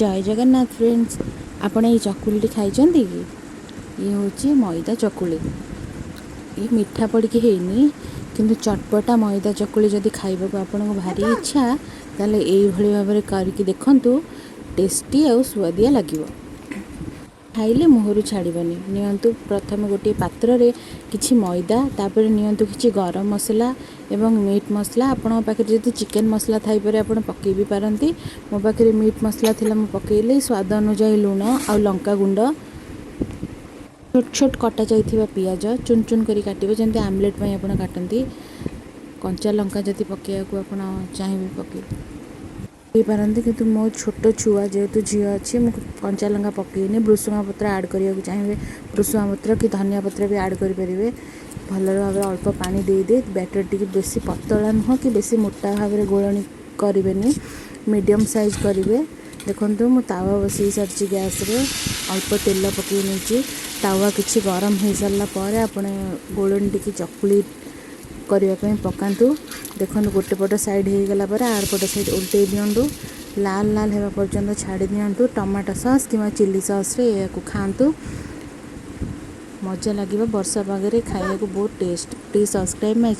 ଜୟ Jagannath friends, ଆପଣ ଏଇ ଚକୁଳିଟି ଖାଇଛନ୍ତି କି? ଇଏ ହେଉଛି ମଇଦା ଚକୁଳି। ଇଏ ମିଠା ପଡ଼ିକି ହେଇନି, କିନ୍ତୁ ଚଟପଟା ମଇଦା ଚକୁଳି ଯଦି ଖାଇବାକୁ ଆପଣଙ୍କୁ ଭାରି ଇଚ୍ଛା, ତାହେଲେ ଏଇଭଳି ଭାବରେ କରିକି ଦେଖନ୍ତୁ। ଟେଷ୍ଟି ଆଉ ସୁଆଦିଆ ଲାଗିବ, ଖାଇଲେ ମୁହଁରୁ ଛାଡ଼ିବନି। ନିଅନ୍ତୁ ପ୍ରଥମେ ଗୋଟିଏ ପାତ୍ରରେ କିଛି ମଇଦା, ତାପରେ ନିଅନ୍ତୁ କିଛି ଗରମ ମସଲା ଏବଂ ମିଟ୍ ମସଲା। ଆପଣଙ୍କ ପାଖରେ ଯଦି ଚିକେନ୍ ମସଲା ଥାଇପାରେ, ଆପଣ ପକାଇ ବି ପାରନ୍ତି। ମୋ ପାଖରେ ମିଟ୍ ମସଲା ଥିଲା, ମୁଁ ପକାଇଲି। ସ୍ୱାଦ ଅନୁଯାୟୀ ଲୁଣ ଆଉ ଲଙ୍କା ଗୁଣ୍ଡ, ଛୋଟ ଛୋଟ କଟା ଯାଇଥିବା ପିଆଜ, ଚୁନ ଚୁନ କରି କାଟିବେ, ଯେମିତି ଆମଲେଟ୍ ପାଇଁ ଆପଣ କାଟନ୍ତି। କଞ୍ଚା ଲଙ୍କା ଯଦି ପକାଇବାକୁ ଆପଣ ଚାହିଁବେ, ପକାଇ ପାରନ୍ତି, କିନ୍ତୁ ମୋ ଛୋଟ ଛୁଆ ଯେହେତୁ ଝିଅ ଅଛି, ମୁଁ କଞ୍ଚା ଲଙ୍କା ପକାଇନି। ଭୃଷୁଙ୍ଗା ପତ୍ର ଆଡ଼୍ କରିବାକୁ ଚାହିଁବେ, ଭୃଷୁଙ୍ଗା ପତ୍ର କି ଧନିଆ ପତ୍ର ବି ଆଡ଼୍ କରିପାରିବେ। ଭଲ ଭାବରେ ଅଳ୍ପ ପାଣି ଦେଇ ଦେଇ ବ୍ୟାଟର୍ ଟିକେ ବେଶୀ ପତଳା ନୁହଁ କି ବେଶୀ ମୋଟା ଭାବରେ ଗୋଳଣି କରିବେନି, ମିଡ଼ିୟମ୍ ସାଇଜ୍ କରିବେ। ଦେଖନ୍ତୁ, ମୁଁ ତାୱା ବସାଇ ସାରିଛି। ଗ୍ୟାସ୍ରେ ଅଳ୍ପ ତେଲ ପକାଇ ନେଇଛି। ତାୱା କିଛି ଗରମ ହୋଇସାରିଲା ପରେ ଆପଣ ଗୋଳଣି ଟିକେ ଚକୁଳି କରିବା ପାଇଁ ପକାନ୍ତୁ। ଦେଖନ୍ତୁ, ଗୋଟେ ପଟ ସାଇଡ଼୍ ହେଇଗଲା ପରେ ଆର ପଟ ସାଇଡ଼୍ ଓଲଟେଇ ଦିଅନ୍ତୁ। ଲାଲ ଲାଲ ହେବା ପର୍ଯ୍ୟନ୍ତ ଛାଡ଼ି ଦିଅନ୍ତୁ। ଟମାଟୋ ସସ୍ କିମ୍ବା ଚିଲି ସସ୍ରେ ଏହାକୁ ଖାଆନ୍ତୁ, ମଜା ଲାଗିବ। ବର୍ଷା ପାଗରେ ଖାଇବାକୁ ବହୁତ ଟେଷ୍ଟ। Please subscribe my